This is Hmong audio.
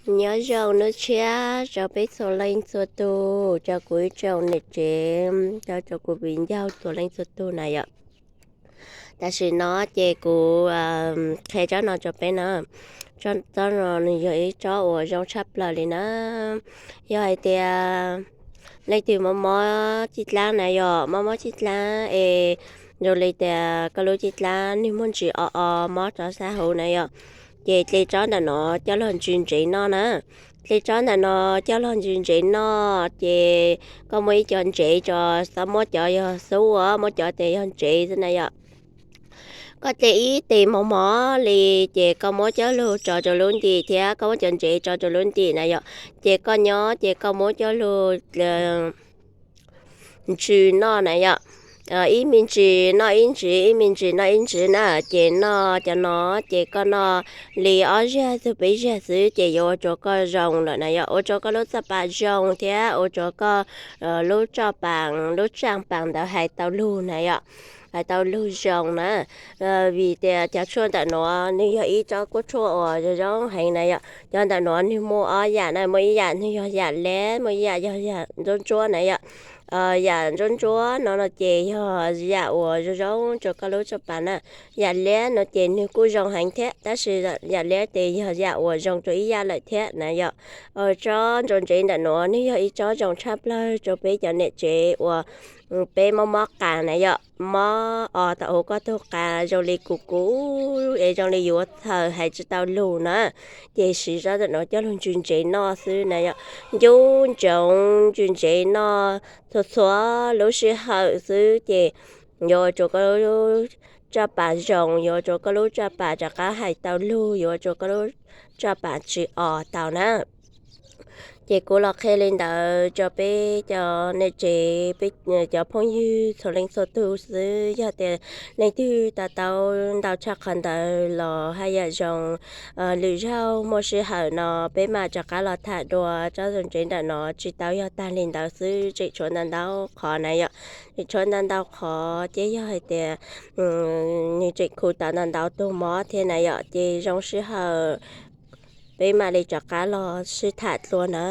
Nyob zoo hnub tshiab rau peb txhua leej txhua tus, rau kuv ib tsoom niam tsev, rau kuv viv ncaus txhua leej txhua tus na yom. Tam sim no ces kuv qhia tsob no rau peb na. Tsob no nws yog ib tsob uas zoo tshaj plaws li na. Yog hais tias leej twg mob mob cij dlaab na yom, mob mob cij dlaab es zoo li tias koj lub cij dlaab nwg muaj ntsis o o mob rov sab hauv na yom, ces dle tsob ntawm no coj lug ntsws ntsev noj na. Dle tsob ntawm no coj lug ntsws ntsev noj ces koj muab ib co ntsev tso, txhob muab cov yog xub, muab cov tias yog ntsev xwb na yom. Koj dle ib tes mos mos li, ces koj muab coj lug tso rau lub ntim thiab koj muab cov ntsev tso rau lub ntim na yom. Ces koj nyob ces koj muab coj lug ntsws noj na yom. Ib me ntsis noj ib ntsis, ib me ntsis noj ib ntsis na. Ces noj cov no ces koj noj li ob zaug txug peb zaug xwb ces yuav ua rua koj zoo lawm na yom, ua rua koj lub txaj pas zoo thiab ua rua koj lub tsoj pas, lub tsaaj pas ntawd hais tau lug na yom, hais tau lug zoo na. Vim tias cov tshuaj ntawm nuav nwg yog ib tsob kuj tshuaj uas zoo zoo heev na yom. Cov ntawm nuav nwg muaj ob yam na, muaj ib yam nwg yog yam leb, muaj ib yam yog yam ntsuab ntsuab na yom. Yam ntsuab ntsuab no no ces yog yam uas zoo zoo rua koj lub tsaj pas na. Yam leb no ces nwg kuj zoo heev thiab, tab sis yam leb ces yog yam uas zoo rua ib yam lawm thiab na yom. Tsob ntsuas ntsev ntawm nuav nwg yog ib tsob zoo tshaj plawg rua peb cov niam tsev uas peb mob mob qas na yom, mob o tau huv koj tug qas zoo li kuv kuv es zoo li yuav txhaws hais tsis tau lug na, ces siv tsob ntawm nuav coj lug ntsws ntsev noj xwb na yom. Ncu ntsoov ntsws ntsev noj txhua txhua lub sij hawm xwb ces yuav ua rua koj lub tsaj pas zoo, yuav ua rua koj lub tsaj pas rov qab hais tau lug, yuav ua rua koj lub tsaj pas tsis o tau na. Ces kuv los qhia li ntawd rua peb cov niam tsev, peb cov phooj ywg txhua leej txhua tug xwb. Yog tias leej twg tau tau ntau tshaj qhov ntawd los haj yam zoo. Lwm zaug muaj sij hawm no peb mam rov qab los tham dua. Tsob ntsuas ntsev ntawm no tsis tau yog tag li ntawd xwb, tseem tshuav ntau ntau qhov na yom. Tseem tshuav ntau ntau qhov ces yog hais tias nwg tseem khu tau ntau ntau tug mob thiab na yom, ces zoo sij hawm peb mam li rov qab los sib tham dlua na.